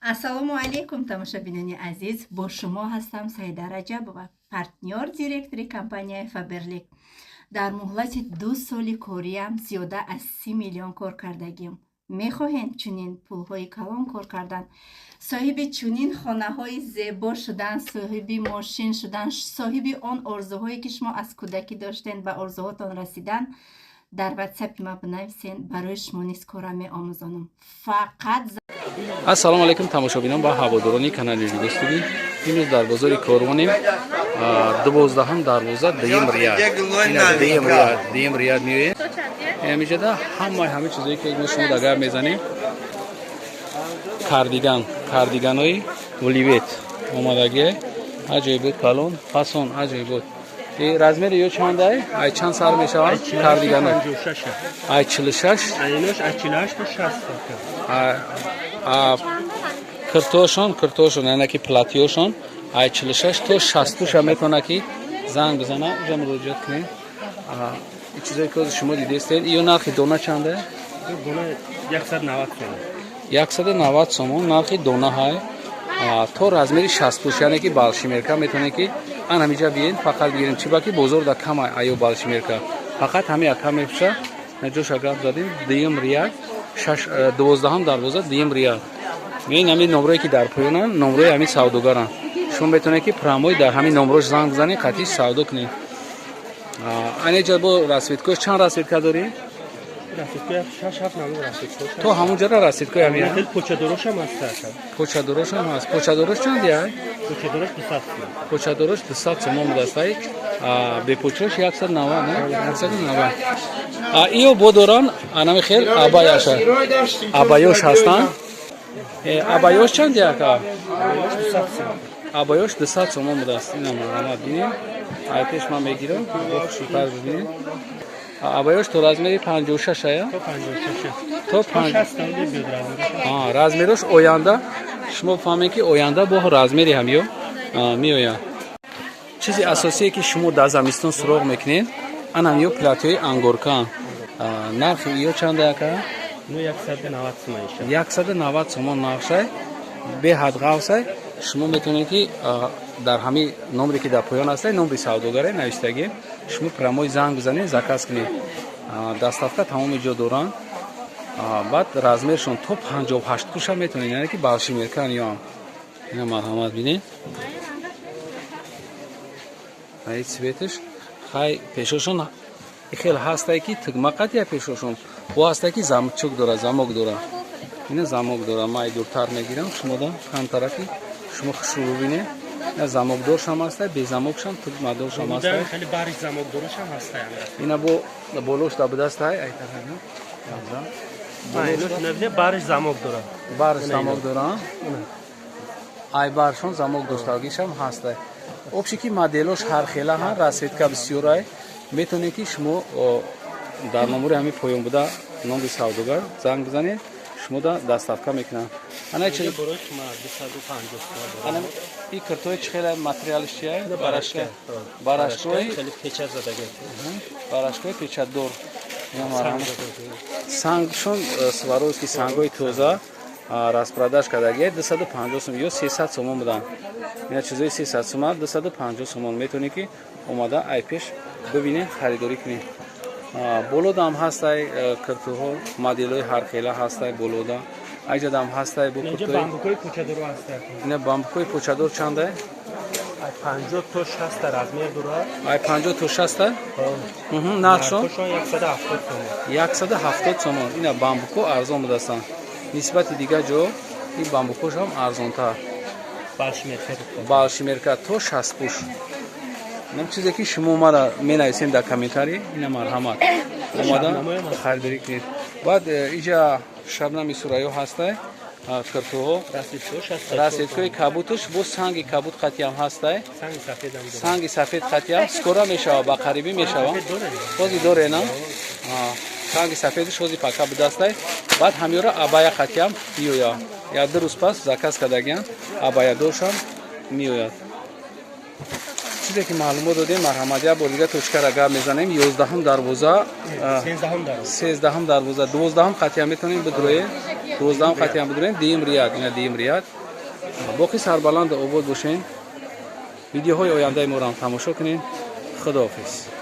Ассалому алайкум, тамошобинони азиз! Бо шумо ҳастам Саида Раҷабова, партнёр, директори компанияи Фаберлик. Дар муҳлати 2 соли кориам зиёда аз 30 миллион кор кардагим. Мехоҳем чунин пулҳои калон кор кардан, соҳиби чунин хонаҳои зебо шудан, соҳиби мошин шудан, соҳиби он орзуҳое, ки шумо аз кӯдакӣ доштен, ба орзуҳотон расидан? Дар Ватсапи ма бинависен, барои шумо низ кора меомӯзонам. Фақат Ассалому алайкум, тамошобинон ва ҳаводорони канали Либос ТВ. Имрӯз дар бозори Корвонем, 12-ҳам дарвоза, дуюм ряд. Ина дуюм ряд, дуюм ряд меоед. Ҳамиҷода ҳамаи ҳама чизое, ки мо шумо дар гап мезанем, кардиган, кардиганои вельвет омадагие, аҷоибот, калон, фасон, аҷоибот. Размери ё чандай? Ай чанд сар мешавад кардигано? Ай 46? Киртошон, киртошон, яъне ки платьёшон ай 46 то 60 уша метавона ки занг бизана, уҷа муроҷиат кунед. Чизое ки ҳозир шумо дидестед, ё нархи дона чанда? 190 сомон нархи дона ҳай, то размери 60 пуш, яъне ки большой мерка. Метавонед ки ан ҳамиҷа биен, фақат бигирем, чи ба ки бозор да кама аё большой мерка, фақат ҳами яка мепуша. Наҷоша гап задем, дуюм ряд, 12-ҳам дарвоза, дуюм ряд. Ин ҳамин номрое, ки дар поёнанд, номрои ҳамин савдогаранд. Шумо метавонед ки прямой дар ҳамин номрош занг бизанед, қатъи савдо кунед. Анеҷа бо расцветкош чанд расцветка дорӣ? То ҳамунҷара расцветкои ҳамин. Почадорошам ҳаст. Почадорош чанд яй? Почадорош 200 сомон будастай, бепочош 190, не, 190. Иё бо доран анами хел абаяша, абаёш ҳастанд. Абаёш чанд яка? Абаёш 200 сомон будааст. Ина марҳамат, бинем, ай пеш ман мегирам, хушрӯтар бибинем. Абаёш то размери 56 ая, то размерош оянда шумо фаҳмед, ки оянда бо размери ҳамё меояд. Чизи асосие, ки шумо дар замистон суроғ мекунед, ан ҳамё платьёи ангоркаан. Нархи ё чанда яка? 190 сомон нархшай, беҳад ғафсай. Шумо метавонед ки дар ҳамин номре, ки дар поён ҳастай, номри савдогаре навиштагӣ, шумо прямой занг бизанед, заказ кунед. Доставка тамоми ҷо доранд. Баъд размершон то 58 пуша метавонед, яъне ки большой меркан ёам. Ина марҳамат, бинед, аи цветаш хай. Пешошон хел ҳастай, ки тугма қатия пешошон, бо ҳастай, ки замчук дора, замок дора. Ина замок дора. Ман ай дуртар мегирам шумода, камтараки шумо хушрӯ бибинед. Ина замокдоршам ҳастай, безамокшам, тугмадоршам ҳастай. Ина бо болош да будастай, ай барш замок дорад. Барш замок дора, ай баршон замок доштагишам ҳастай. Общий ки моделош ҳархела ҳа, расцветка бисёрай. Метавонед ки шумо дар номури ҳамин поён буда, номри савдогар, занг бизанед, шумо да доставка мекунанд. Ана и киртои чӣ хела материалш чия? Барашкои, барашкои печатдор, сангшон Сваровски, сангҳои тоза, распродаж кардагия, 250 сом ё 300 сомон буданд. Ина чизои 300 сомон, 250 сомон. Метавонед ки омада ай пеш бибинед, харидорӣ кунед. Болодам ҳастай киртуҳо, моделҳои ҳархела ҳастай болода, айҷадам ҳастай бо Инҷа бамбукои почадоро ҳаста. Ина бамбукои почадор чандай? Ай 50 то 60 размер дорад. Ай 50 то 60? Нархшон? Нархшон 170 сомон. 170 сомон. Ина бамбуко арзон будастанд нисбати дигар ҷо, ин бамбукошам арзонтар. Большой мерка. Большой мерка то 60 пуш. Инам чизе, ки шумо мара менависем дар комментарий, ина марҳамат, омада харидорӣ кунед. Баъд иҷа Шабнами Сурайё ҳастай, киртуҳо, расцветкои кабуташ, бо санги кабут қатиам ҳастай, санги сафед қатиам. Скоро мешава, ба қарибӣ мешава. Ҳози доре на санги сафедаш, ҳози пака будастай. Баъд ҳамёра абая қатиам меояд, як ду рӯз пас заказ кардагиам, абаядоршам меояд. Чизе ки маълумот додем, марҳамат, як бор дига точкара гап мезанем: 11-ум дарвоза. 13-ум дарвоза. 13-ум дарвоза, 12-ум қатъиян метавонем бидуроем, 12-ум қатъиян бидуроем, дуюм ряд, ина дуюм ряд. Боқӣ сарбаланду обод бошен, видеоҳои ояндаи моро ҳам тамошо кунед. Худоҳофиз.